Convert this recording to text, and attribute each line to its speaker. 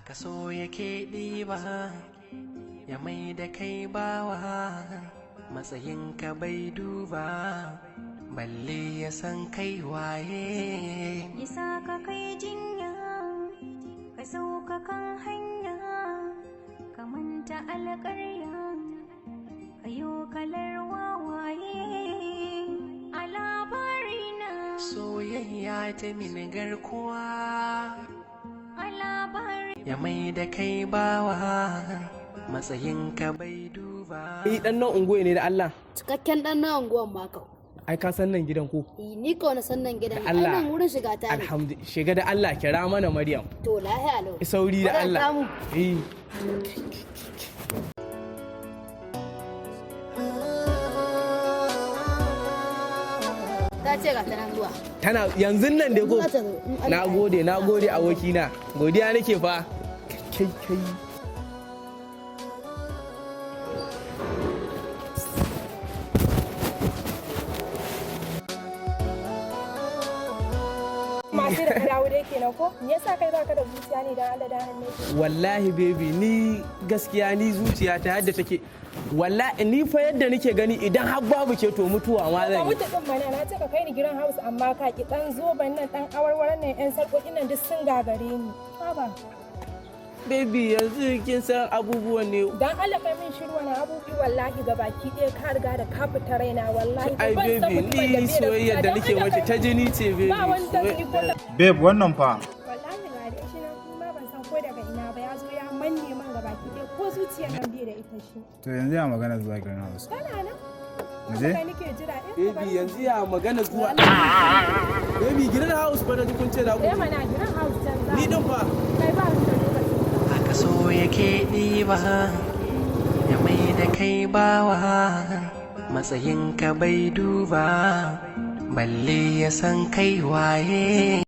Speaker 1: Haka so yake ɗiba ya mai da kai bawa, matsayinka bai duba, balle ya san kai waye.
Speaker 2: Isa ka kai jinya, ka sauka kan hanya, ka manta alƙarya, ka yo kalar wawaye a labarina.
Speaker 1: Soyayya ta mini garkuwa,
Speaker 2: a labari.
Speaker 1: Ya mai da kai bawa, matsayinka bai duba.
Speaker 3: Ni dan nan unguwa ne da Allah.
Speaker 4: Cikakken dan nan unguwan ma kau.
Speaker 3: Ai ka san nan gidan ko?
Speaker 4: Eh, ni kau na san nan gidan.
Speaker 3: Da Allah.
Speaker 4: Ai nan wurin shiga ta ne.
Speaker 3: Alhamdulillah. Shiga da Allah, kira mana Maryam.
Speaker 4: To lahiya lau.
Speaker 3: Sauri da
Speaker 4: Bari
Speaker 3: Allah.
Speaker 4: samu.
Speaker 3: Eh.
Speaker 4: Ta ce ga ta nan zuwa.
Speaker 3: Tana yanzu nan dai ko?
Speaker 4: Za ta zo, in Allah
Speaker 3: Na
Speaker 4: ya
Speaker 3: gode, na gode abokina. Godiya nake fa. Kai kai.
Speaker 5: Masu da ka dawo dai kenan ko? Me yasa kai baka da zuciya ne dan Allah dan Annabi?
Speaker 3: Wallahi baby, ni gaskiya ni zuciya ta yadda take, wallahi ni fa yadda nake gani, idan har babu ke to mutuwa ma
Speaker 5: Ka
Speaker 3: zan yi.
Speaker 5: mutu din mana. Na ce ka kai ni gidan house amma ka ki. Dan zoban nan, dan awarwaran nan, yan sarƙoƙin nan duk sun gagare ni. Haba.
Speaker 3: Baby, yanzu kin san abubuwan ne.
Speaker 5: Dan Allah kai min shiru. Wani abubuwa? Wallahi ga baki ɗaya ka riga da ka fita raina wallahi.
Speaker 3: Ai
Speaker 5: Ban san
Speaker 3: baby,
Speaker 5: mutumin da
Speaker 3: ni
Speaker 5: bai da
Speaker 3: soyayyar da
Speaker 5: zuciya. Dan
Speaker 3: nake
Speaker 5: Allah
Speaker 3: maki
Speaker 5: kai
Speaker 3: ta jini ce baby.
Speaker 5: Ba wani dan ni ko da
Speaker 6: Babe, wannan fa?
Speaker 5: Wallahi ga dai shi nan, kuma ban san ko daga ina ba ya zo ya manne man ga baki ɗaya, ko zuciyar nan bai da ita shi.
Speaker 6: To yanzu ya magana zuwa gidan house?
Speaker 5: Kana nan.
Speaker 6: Mu je?
Speaker 5: Kai nake jira eh ka
Speaker 3: Baby,
Speaker 5: bari.
Speaker 3: yanzu ya magana zuwa baby gidan house fa? Na ji kun ce za ku
Speaker 5: Eh mana, gidan house can za.
Speaker 3: Ni din fa.
Speaker 5: Kai ba ni da lokacin.
Speaker 1: Haka so yake ɗiba ya mai da kai bawa, matsayinka bai duba, balle ya san kai waye.